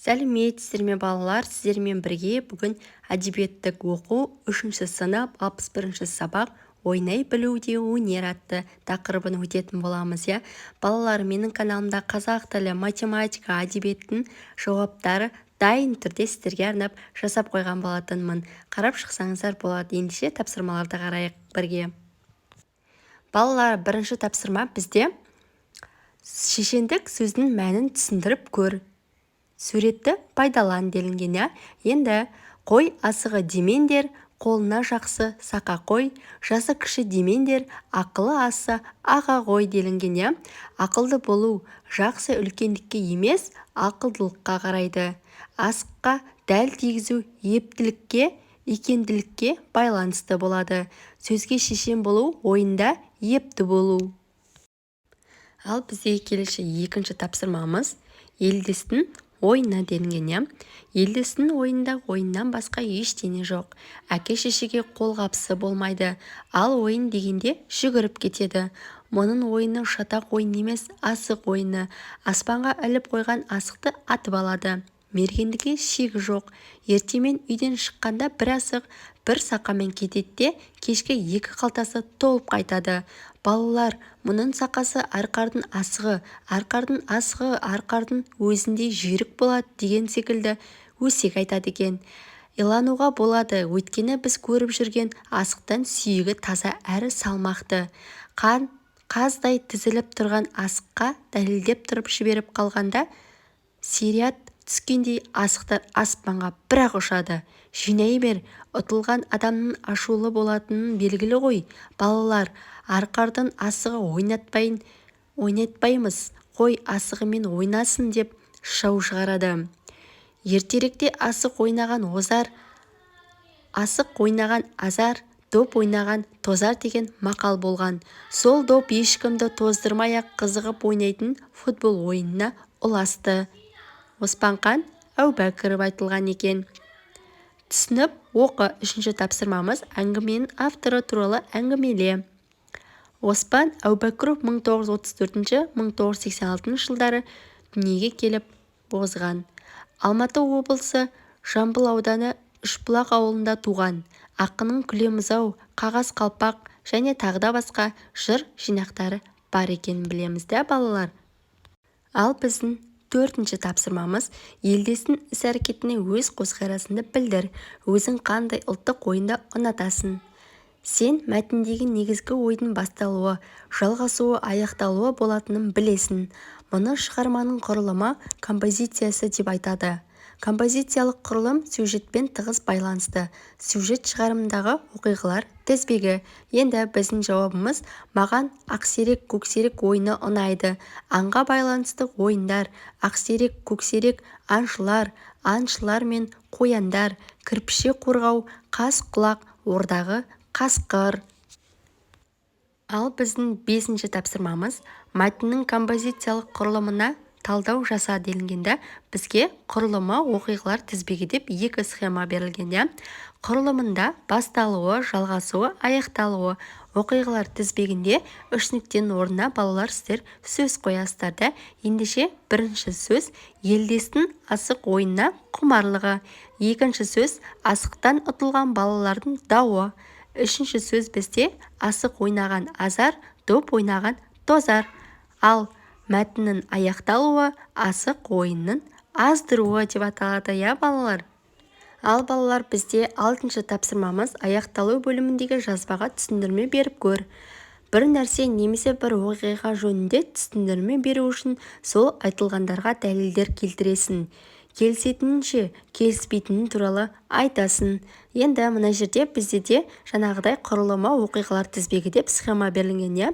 Сәлеметсіздер ме, балалар! Сіздермен бірге бүгін әдебиеттік оқу, үшінші сынып, 61-сабақ, «Ойнай білу де өнер» атты тақырыбын өтетін боламыз, иә. Балалар, менің каналымда қазақ тілі, математика, әдебиеттің жауаптары дайын түрде сіздерге арнап жасап қойған болатынмын. Қарап шықсаңыздар болады. Ендеше, тапсырмаларды қарайық бірге. Балалар, бірінші тапсырма бізде: шешендік сөздің мәнін түсіндіріп көр, суретті пайдалан делінген, иә. Енді қой асығы демеңдер, қолына жақсы сақа қой, жасы кіші демеңдер, ақылы асса аға ғой делінген, иә. Ақылды болу жақсы үлкендікке емес, ақылдылыққа қарайды. Асыққа дәл тигізу ептілікке, икемділікке байланысты болады. Сөзге шешен болу – ойында епті болу. Ал бізге келесі екінші тапсырмамыз: елдестің ойыны делінген, иә. Елдестің ойында ойыннан басқа ештеңе жоқ. Әке-шешеге қолғабысы болмайды, ал ойын дегенде жүгіріп кетеді. Мұның ойыны шатақ ойын емес, асық ойыны. Аспанға іліп қойған асықты атып алады. Мергендігі шегі жоқ. Ертемен үйден шыққанда бір асық, бір сақамен кетеді де, кешке екі қалтасы толып қайтады. Балалар мұның сақасы арқардың асығы, арқардың асығы арқардың өзіндей жүйрік болады деген секілді өсек айтады екен. Илануға болады, өйткені біз көріп жүрген асықтан сүйегі таза әрі салмақты. Қан қаздай тізіліп тұрған асыққа дәлелдеп тұрып жіберіп қалғанда, снаряд түскендей асықтар аспанға бір-ақ ұшады. Жинай бер. Ұтылған адамның ашулы болатыны белгілі ғой. Балалар арқардың асығы ойнатпаймыз, қой асығымен ойнасын деп шау шығарады. Ертеректе «Асық ойнаған озар, асық ойнаған азар, доп ойнаған тозар» деген мақал болған. Сол доп ешкімді тоздырмай-ақ қызығып ойнайтын футбол ойынына ұласты. Оспанхан Әубәкіров айтылған екен. Түсініп оқы. Үшінші тапсырмамыз: әңгіменің авторы туралы әңгімеле. Оспан Әубәкіров 1934-1986 жылдары дүниеге келіп озған. Алматы облысы, Жамбыл ауданы, Үшбұлақ ауылында туған. Ақынның «Күлеміз-ау», «Қағаз қалпақ» және тағы да басқа жыр жинақтары бар екенін білеміз да, балалар. Ал біздің төртінші тапсырмамыз: елдестің іс-әрекетіне өз көзқарасыңды білдір. Өзің қандай ұлттық ойынды ұнатасың? Сен мәтіндегі негізгі ойдың басталуы, жалғасуы, аяқталуы болатынын білесің. Мұны шығарманың құрылымы, композициясы деп айтады. Композициялық құрылым сюжетпен тығыз байланысты. Сюжет – шығармадағы оқиғалар тізбегі. Енді біздің жауабымыз: маған «Ақсерек, көксерек» ойыны ұнайды. Аңға байланысты ойындар: ақсерек, көксерек, аңшылар, аңшылар мен қояндар, кірпіше қорғау, қас құлақ, ордағы қасқыр. Ал біздің бесінші тапсырмамыз: мәтіннің композициялық құрылымына талдау жаса делінген да. Бізге құрылымы, оқиғалар тізбегі деп екі схема берілген, иә. Құрылымында басталуы, жалғасуы, аяқталуы. Оқиғалар тізбегінде үш нүктенің орнына, балалар, сіздер сөз қоясыздар да. Ендеше, бірінші сөз – елдестің асық ойынына құмарлығы, екінші сөз – асықтан ұтылған балалардың дауы, үшінші сөз бізде – асық ойнаған азар, доп ойнаған тозар. Ал мәтіннің аяқталуы «Асық ойынның аздыруы» деп аталады, иә, балалар. Ал, балалар, бізде алтыншы тапсырмамыз: аяқталу бөліміндегі жазбаға түсіндірме беріп көр. Бір нәрсе немесе бір оқиға жөнінде түсіндірме беру үшін сол айтылғандарға дәлелдер келтіресің, келісетініңше, келіспейтінің туралы айтасың. Енді мына жерде бізде де жаңағыдай құрылымы, оқиғалар тізбегі деп схема берілген, иә.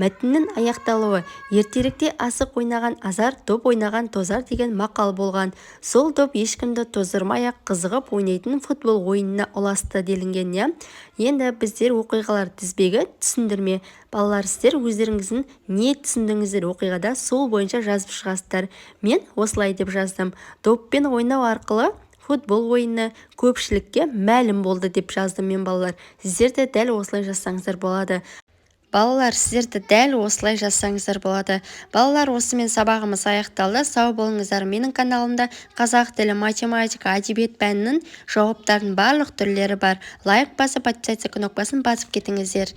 Мәтіннің аяқталуы: ертеректе «Асық ойнаған азар, доп ойнаған тозар» деген мақал болған. Сол доп ешкімді тоздырмай-ақ қызығып ойнайтын футбол ойынына ұласты делінген, иә. Енді біздер оқиғалар тізбегі, түсіндірме. Балалар, сіздер өздеріңіздің не түсіндіңіздер оқиғада, сол бойынша жазып шығасыздар. Мен осылай деп жаздым: доппен ойнау арқылы футбол ойыны көпшілікке мәлім болды деп жаздым мен. Балалар, сіздер де дәл осылай жазсаңыздар болады. Балалар, сіздер де дәл осылай жазсаңыздар болады. Балалар, осымен сабағымыз аяқталды. Сау болыңыздар. Менің каналымда қазақ тілі, математика, әдебиет пәнінің жауаптарының барлық түрлері бар. Лайк басып, подписаться кнопкасын басып кетіңіздер.